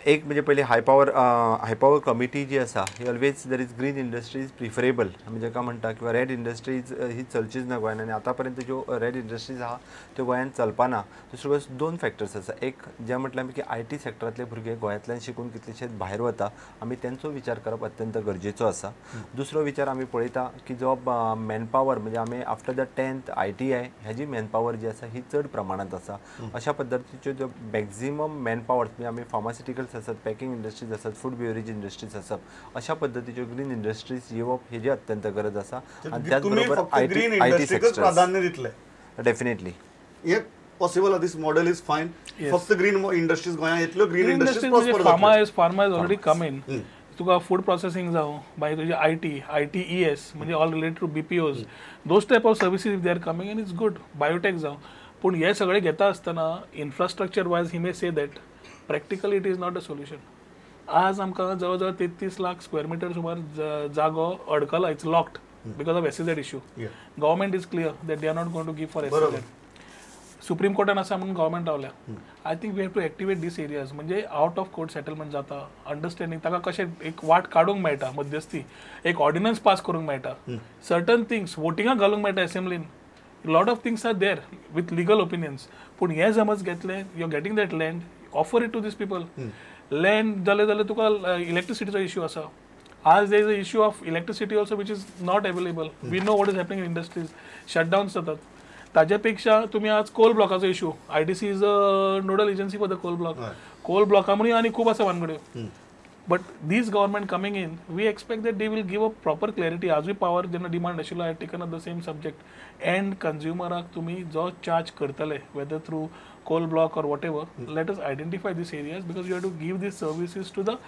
एक म्हणजे पयलीं हाय पावर कमिटी जी आसा ही always there is green industries preferable आमी जाका म्हणटा किंवा रेड इंडस्ट्रीज ही चलचीच ना गोंयान आनी आतां पर्यंत ज्यो रेड इंडस्ट्रीज आहा त्यो गोंयांत चलपा ना. दुसरी गोश्ट, दोन फॅक्टर्स आसा. एक जें म्हटलें आमी की IT सेक्टरांतले भुरगे गोंयांतल्यान शिकून कितलेशेच भायर वता, आमी तेंचो विचार करप अत्यंत गरजेचो आसा. दुसरो विचार आमी पळयता की जो मॅनपावर, म्हणजे आमी आफ्टर the 10th ITI ह्याजी मॅनपावर जी आसा ही चड प्रमाणांत आसा. अशा पद्दतीच्यो ज्यो मॅक्झिमम मॅनपावर, म्हणजे आमी फार्मास्युटिकल्स आसत, पॅकिंग इंडस्ट्रीज आसत, फूड बेवरेज इंडस्ट्रीज आसत, अशा पद्दतीच्यो ग्रीन इंडस्ट्रीज येवप हेजी अत्यंत गरज आसा आनी त्याच तुमी बरोबर फक्त IT green IT इंडस्ट्रीकच सेक्टर्स. प्राधान्य दितले? डेफिनेटली. हे possible, this model is fine? फक्त ग्रीन इंडस्ट्रीज गोंयांत येतल्यो, ग्रीन इंडस्ट्रीज म्हणजे prosper? Pharma is already come in. तुका फूड प्रोसेसिंग जावं, मागीर तुजी IT, ITES, म्हणजे all related to BPOs, those type of services, they are coming and it's good. Biotech जावं. पूण हे सगळे घेता आसतना infrastructure wise he may say that practically it is not a solution. आज आमकां जवळ जवळ 33 लाख स्क्वेअर मिटर सुमार जागो अडकला. It's locked because of SEZ issue. Government is clear that they are not going to give for SEZ. Supreme कोर्टान आसा म्हणून government रावल्या. I think we have to activate these areas, म्हणजे आउट ऑफ कोर्ट सेटलमेंट जाता, understanding, ताका कशें एक वाट काडूंक मेळटा, मध्यस्थी एक ऑर्डिनन्स पास करूंक मेळटा, सर्टन थिंग्स वोटिंगाक घालूंक मेळटा असेंब्लीन. Lot of things are there with legal opinions. पूण हे समज घेतलें, you are getting that land, offer it to these people. Land जालें जाल्यार तुका इलेक्ट्रिसिटीचो इश्यू आसा. आज there is a issue of electricity also, which is not available. We know what is happening in industries, shutdowns जातात. ताज्या पेक्षा तुमी आज कोल ब्लॉकाचो issue, IDC is a nodal agency for the coal block. Coal ब्लॉका म्हणून आनी खूब आसा वानगड्यो. But this government coming in, we expect that they will give a proper clarity. आजूय पावर जेन्ना डिमांड आशिल्लो, I taken up the same subject. And कंज्युमराक तुमी जो charge करतले, whether through coal block or whatever, let us identify these areas, because you have to give these services to the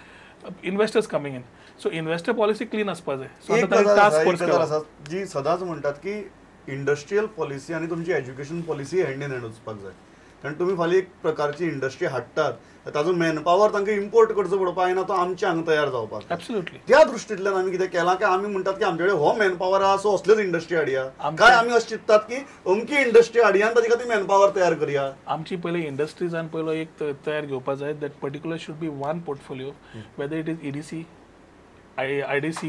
investors coming in. So investor policy clean आसपा जाय. So एक आतां गजाल task आसा, एक फोर्स गजाल आसा जी सदांच म्हणटात की इंडस्ट्रियल पॉलिसी आनी तुमची education policy hand in hand वचपाक जाय, कारण तुमी फाल्यां एक प्रकारची इंडस्ट्री हाडटात, ताजो मॅनपावर तांकां इम्पोर्ट करचो पडपा जायना, तो आमच्या हांगा तयार जावपाक जाय. एब्सोल्युटली. त्या दृश्टींतल्यान आमी कितें केलां काय आमी म्हणटात की आमचे कडेन हो मॅनपावर आहा, सो असल्योच इंडस्ट्री हाडया, काय आमी अशें चिंततात की अमकी इंडस्ट्री हाडया आनी ताजे खातीर मॅनपावर तयार करया? आमची पयली इंडस्ट्रीजान पयलो एक तयार घेवपा जाय. That particular should be one portfolio, whether it is EDC, IDC,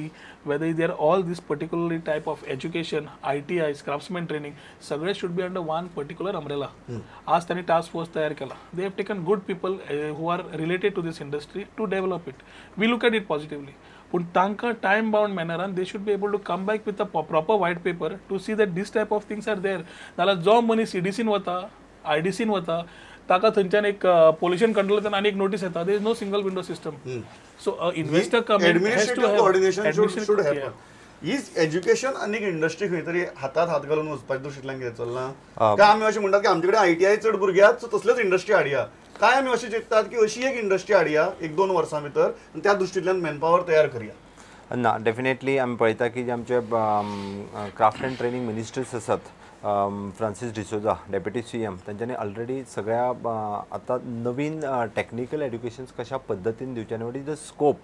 whether they are all this particularly type of education, ITIs, craftsman training, सगळे should be under one particular umbrella. आज त्यांनी टास्क फोर्स तयार केला. They have taken good people who are related to this industry to develop it. We look at it positively. पूण तांकां time bound मॅनरान they should be able to come back with a proper white paper to see that this type of things are there. नाल्यार जो मनीस ईडीसीन वता, आयडीसीन वता, ताका थंयच्यान एक पोल्युशन कंट्रोलाच्यान आनी एक नोटीस येता. There is no single window system, so investor come has to administrative coordination should happen. He education आनी इंडस्ट्री खंय तरी हातात हात घालून वचपाच्या दृश्टींतल्यान कितें चल्लां, काय आमी अशें म्हणटात की आमचे कडेन आयटीआय चड भुरगे आहात, सो तसल्योच इंडस्ट्री हाडया, काय आमी अशें चिंततात की अशी एक इंडस्ट्री हाडया एक दोन वर्सां भितर आनी त्या दृश्टींतल्यान मॅनपावर तयार करया? ना, डेफिनेटली आमी पळयता की जे आमचे क्राफ्ट अँड ट्रेनिंग मिनिस्टर्स आसात, फ्रांसीस डिसोजा, डेप्युटी सीएम, तांच्यांनी ऑलरेडी सगळ्या आतां नवीन टॅक्निकल एड्युकेशन्स कशा पद्दतीन दिवचें आनी what is the scope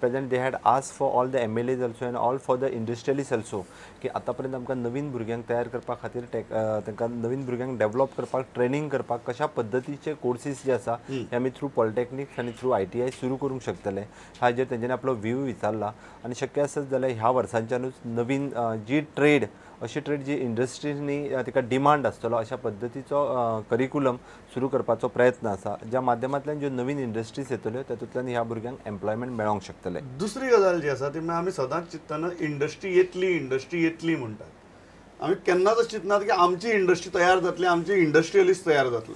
present, they had ask for all the MLAs also and all for the industrialist also की आतां पर्यंत आमकां नवीन भुरग्यांक तयार करपा खातीर तांकां नवीन भुरग्यांक डेवलप करपाक, ट्रेनींग करपाक कशा पद्दतीचे कोर्सीस जे आसा हे आमी थ्रू पॉलिटेक्निक्स आनी थ्रू आयटीआय सुरू करूंक शकतले. हाजेर तेंच्यांनी आपलो व्यू विचारला आनी शक्य आसत जाल्यार ह्या वर्सांच्यानूच नवीन जी ट्रेड, अशी ट्रेड जी इंडस्ट्रीनी तिका डिमांड आसतलो, अशा पद्दतीचो करिकुलम सुरू करपाचो प्रयत्न आसा, ज्या माध्यमांतल्यान ज्यो नवीन इंडस्ट्रीज येतल्यो तातूंतल्यान ह्या भुरग्यांक एम्प्लॉयमेंट मेळोंक शकतलें. दुसरी गजाल जी आसा ती म्हळ्यार आमी सदांच चिंत्तना इंडस्ट्री येतली, इंडस्ट्री येतली म्हणटात. आमी केन्नाच अशें चिंतनात की आमची इंडस्ट्री तयार जातली, आमची इंडस्ट्रियलिस्ट तयार जातले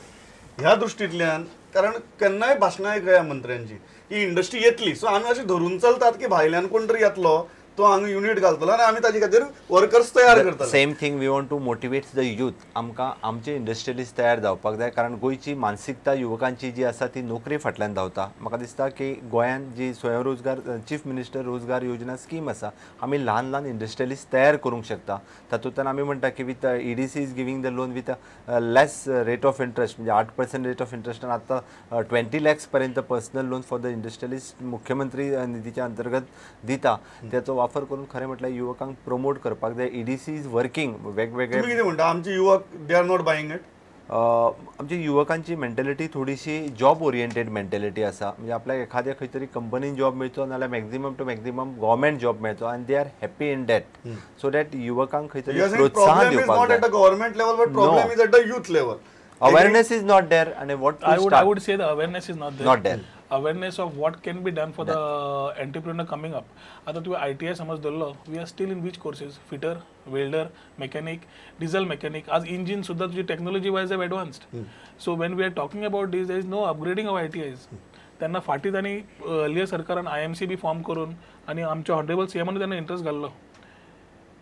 ह्या दृश्टींतल्यान. कारण केन्नाय भाशणां आयकया मंत्र्यांची की इंडस्ट्री येतली, सो आमी अशें धरून चलतात की भायल्यान कोण तरी येतलो, तो हांगा युनीट घालतलो आनी आमी ताजे खातीर वर्कर्स तयार करतले. Same thing, we want to motivate the youth. आमकां आमचे इंडस्ट्रियलिस्ट तयार जावपाक जाय, कारण गोंयची मानसिकता युवकांची जी आसा ती नोकरी फाटल्यान धांवता. म्हाका दिसता की गोंयांत जी स्वयंरोजगार, चीफ मिनिस्टर रोजगार योजना स्कीम आसा, आमी ल्हान ल्हान इंडस्ट्रियलिस्ट तयार करूंक शकता. तातूंतल्यान आमी म्हणटा की with EDC is giving the loan with less rate of interest, म्हणजे 8% रेट ऑफ इंट्रस्टान आतां 20 लॅक्स पर्यंत personal loan for the industrialist मुख्यमंत्री निधीच्या अंतर्गत दिता. त्याचो वापर करून खरें म्हटल्यार युवकांक प्रमोट करपाक जाय. EDC is working वेगवेगळे तुमी कितें म्हणटा, आमचे युवक they are not buying it? आमच्या युवकांची मेंटॅलिटी थोडीशी जॉब ओरिएंटेड मेंटॅलिटी आसा. म्हणजे आपल्याक एखाद्या खंय तरी कंपनीन जॉब मेळचो नाल्यार maximum to maximum government job मेळचो आनी they are happy in that. So that युवकांक खंय तरी प्रोत्साहन दिवपाक जाय. Government level but problem is at the youth level. Awareness is not there. And what I would say the awareness is not there. Not there. Awareness of what can be done for the entrepreneur coming up. आता तुवें ITI समज धरलो, we are still in which courses? Fitter, welder, mechanic, diesel mechanic. आज engine सुद्धा तुझी technology wise have advanced. So when we are talking about this, there is no upgrading of ITIs. त्यांना फाटी तांणी अर्लियर सरकारान IMC B form करून आनी आमच्या ऑनरेबल CM त्यांना इंट्रस्ट घाल्लो.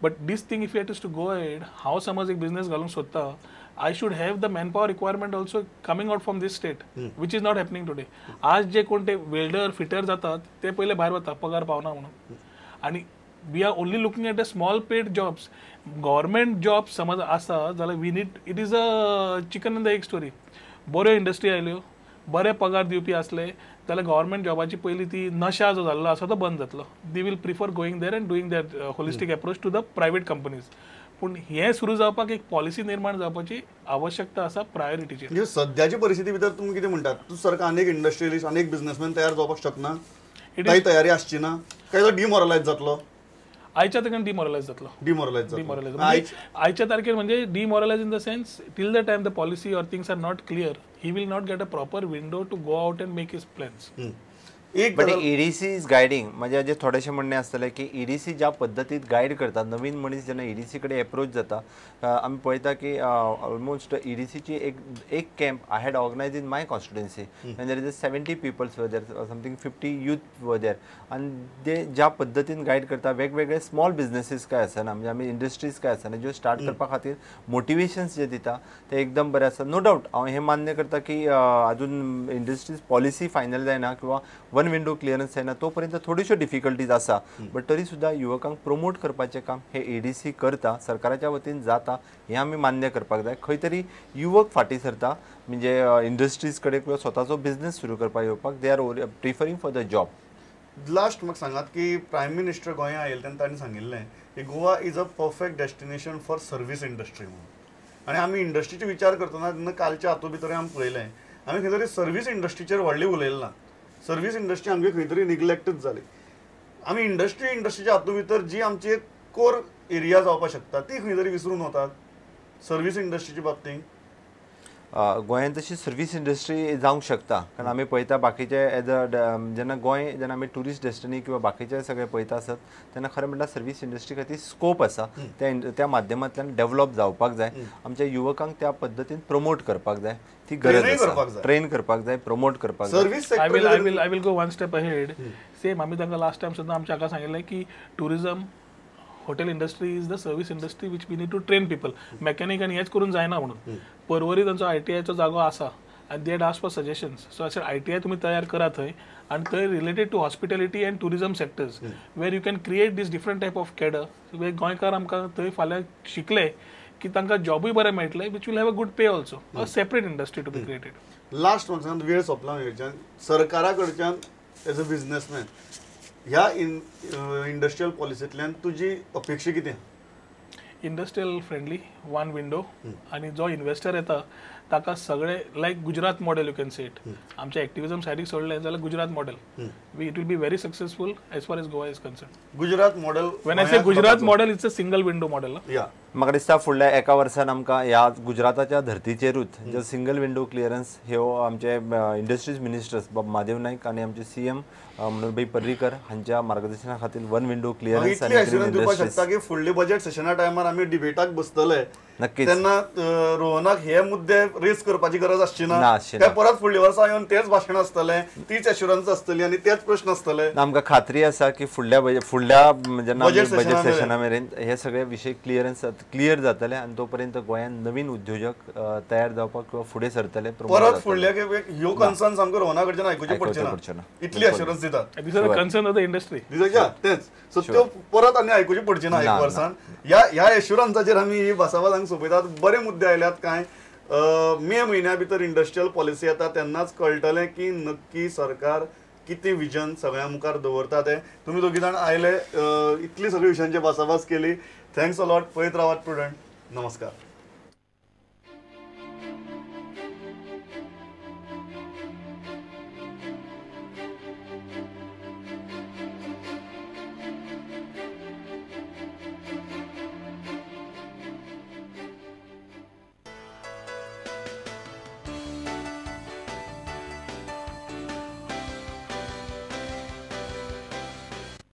But this thing if it is to go ahead, हांव समज एक बिझनेस घालूंक सोदता, I should have the manpower requirement also coming out from this state, which is not happening today. आज जे कोण ते वेल्डर फिटर जातात ते पयले भायर वता पगार पावना म्हणून. आनी we are only looking at the small paid jobs. Government job समज आसा जाल्यार we need, it is a chicken and the egg story. बऱ्यो इंडस्ट्री आयल्यो, बरे पगार दिवपी आसले जाल्यार गव्हर्मेंट जॉबाची पयली ती नशा जो जाल्लो आसा तो बंद जातलो. They will prefer going there and doing that holistic approach to the private companies. पूण हें सुरू जावपाक एक पॉलिसी निर्माण जावपाची आवश्यकता आसा प्रायोरिटीची. म्हणजे सद्याची परिस्थिती भितर तुमी कितें म्हणटात, तूं सरकार अनेक इंडस्ट्रियलिस्ट अनेक बिझनेसमॅन तयार जावपाक शकना, काही तयारी आसची ना, काय तो डिमॉरलायज जातलो? आयच्या तारखेन डिमॉरलायज जातलो. डिमॉरलायज डिमॉरलायज आयच्या तारखेर म्हणजे demoralise in the sense till the time the policy or things are not clear, he will not get a proper window to go out and make his plans. But EDC is guiding. म्हणजे जे थोडेशें म्हणणें आसतलें की EDC ज्या पद्दतीत guide करता, नवीन मनीस जेन्ना EDC कडेन एप्रोच जाता, आमी पळयता की ऑलमोस्ट EDCची एक camp I had organise in my constituency and there is a 70 peoples were there, something 50 youth were there. आनी ते ज्या पद्दतीन गायड करता, वेगवेगळे स्मॉल बिजनेसीस काय आसना, म्हणजे आमी इंडस्ट्रीज काय आसना ज्यो स्टार्ट करपा खातीर मोटिवेशन्स जे दिता ते एकदम बरें आसा. नो डावट हांव हें मान्य करता की अजून इंडस्ट्रीज पॉलिसी फायनल जायना किंवा वन विंडो क्लियरन्स जायना तो पर्यंत थोड्योश्यो डिफिकल्टीज आसा, बट तरी सुद्दां युवकांक प्रमोट करपाचें काम हे EDC करता, सरकाराच्या वतीन जाता, हें आमी मान्य करपाक जाय. खंय तरी युवक फाटीं सरता, म्हणजे इंडस्ट्रीज कडेन किंवा स्वताचो बिझनेस सुरू करपाक येवपाक they are preferring for the job. Last म्हाका सांगात की प्रायम मिनिस्टर गोंया आयिल्ले तेन्ना तांणी सांगिल्लें की Goa is a perfect destination for service industry म्हणून. आनी आमी इंडस्ट्रीचे विचार करतना तेन्ना कालच्या हातूंत भितर आमी पळयलें, आमी खंय तरी सर्वीस इंडस्ट्रीचेर व्हडली उलयलें ना. सर्वीस इंडस्ट्री आमगे खंय तरी निग्लेक्टच जाली. आमी इंडस्ट्रीच्या हातूंत भितर जी आमची एक कोर एरिया जावपाक शकता ती खंय तरी विसरून वतात सर्वीस इंडस्ट्रीच्या बाबतींत. गोंयांत तशी सर्वीस इंडस्ट्री जावंक शकता, कारण आमी पळयता बाकीचे एज अ जेन्ना गोंय जेन्ना आमी ट्युरिस्ट डेस्टिनी किंवा बाकीचे सगळे पळयता आसत तेन्ना खरें म्हणल्यार सर्वीस इंडस्ट्री खातीर स्कोप आसा, त्या माध्यमांतल्यान डेवलप जावपाक जाय. आमच्या युवकांक त्या पद्दतीन प्रमोट करपाक जाय, ती गरज आसा. ट्रेन करपाक जाय, प्रमोट करपाक जाय. I will go one step ahead. Same आमी तांकां लास्ट टायम सुद्दां आमच्या हाका सांगिल्लें की tourism, hotel industry is the service industry which we need to train people. Mechanic आनी हेच करून जायना म्हणून परवरी तांचो ITIचो जागो आसा आनी they had ask for suggestions. So अशें ITI तुमी तयार करा थंय आनी थंय related to hospitality and tourism sectors where you can create this different type of cadre where गोंयकार आमकां थंय फाल्यां शिकले की तांकां जॉबूय बरें मेळटलें, which will have a good pay also, a separate industry to be created. Last म्हाका वेळ सोंपला ह्याच्यान, सरकारा कडच्यान एज अ बिझनेसमॅन ह्या इंडस्ट्रियल पॉलिसींतल्यान तुजी अपेक्षा कितें? इंडस्ट्रियल फ्रेंडली वन विंडो आनी जो इन्वेस्टर येता ताका सगळे like Gujarat model you can say it. आमच्या एक्टिविजम सायडीक सोडलें जाल्यार Gujarat model it will be very successful as far as Goa is concern. Gujarat model, when I say Gujarat model it's a single window model. या म्हाका दिसता फुडल्या एका वर्सान आमकां ह्या गुजराताच्या धर्तीचेरूच जे सिंगल विंडो क्लियरन्स ह्यो आमचे इंडस्ट्रीज मिनिस्टर्स बाब महादेव नायक आनी आमचे CM मनोहरभाई पर्रीकर हांच्या मार्गदर्शना खातीर वन विंडो क्लियरन्स इतली एश्युरन्स दिवपाक शकता की फुडले बजेट सेशना टायमार आमी डिबेटाक बसतले नक्कीच, तेन्ना रोहनाक हे मुद्दे रेज करपाची गरज आसची ना, काय परत फुडल्या वर्सा येवन तेच भाशण आसतलें, तीच एश्युरन्स आसतली आनी तेच प्रश्न आसतले? आमकां खात्री आसा की फुडल्या जेन्ना बजेट सेशना मेरेन हे सगळे विशय क्लियरन्स क्लियर जातले आनी तो पर्यंत गोंयांत नवीन उद्योजक तयार जावपाक किंवा फुडें सरतले. परत फुडल्या ह्यो कन्सर्न्स आमकां रोहना कडच्यान आयकुचे पडचे ना, इतली एश्युरन्स दितात. This are the concern of the industry. तेच सो त्यो परत आनी आयकुचे पडचे ना एक वर्सान. ह्या एश्युरन्साचेर आमी ही भासाभास हांगा सोंपयतात. बरे मुद्दे आयल्यात कांय. मे म्हयन्या भितर इंडस्ट्रियल पॉलिसी येता तेन्नाच कळटलें की नक्की सरकार कितें विजन सगळ्यां मुखार दवरता तें. तुमी दोगी जाण आयले, इतली सगळी विशयांची भासाभास केली. Thanks a lot. पळयत रावात प्रुडंट. नमस्कार.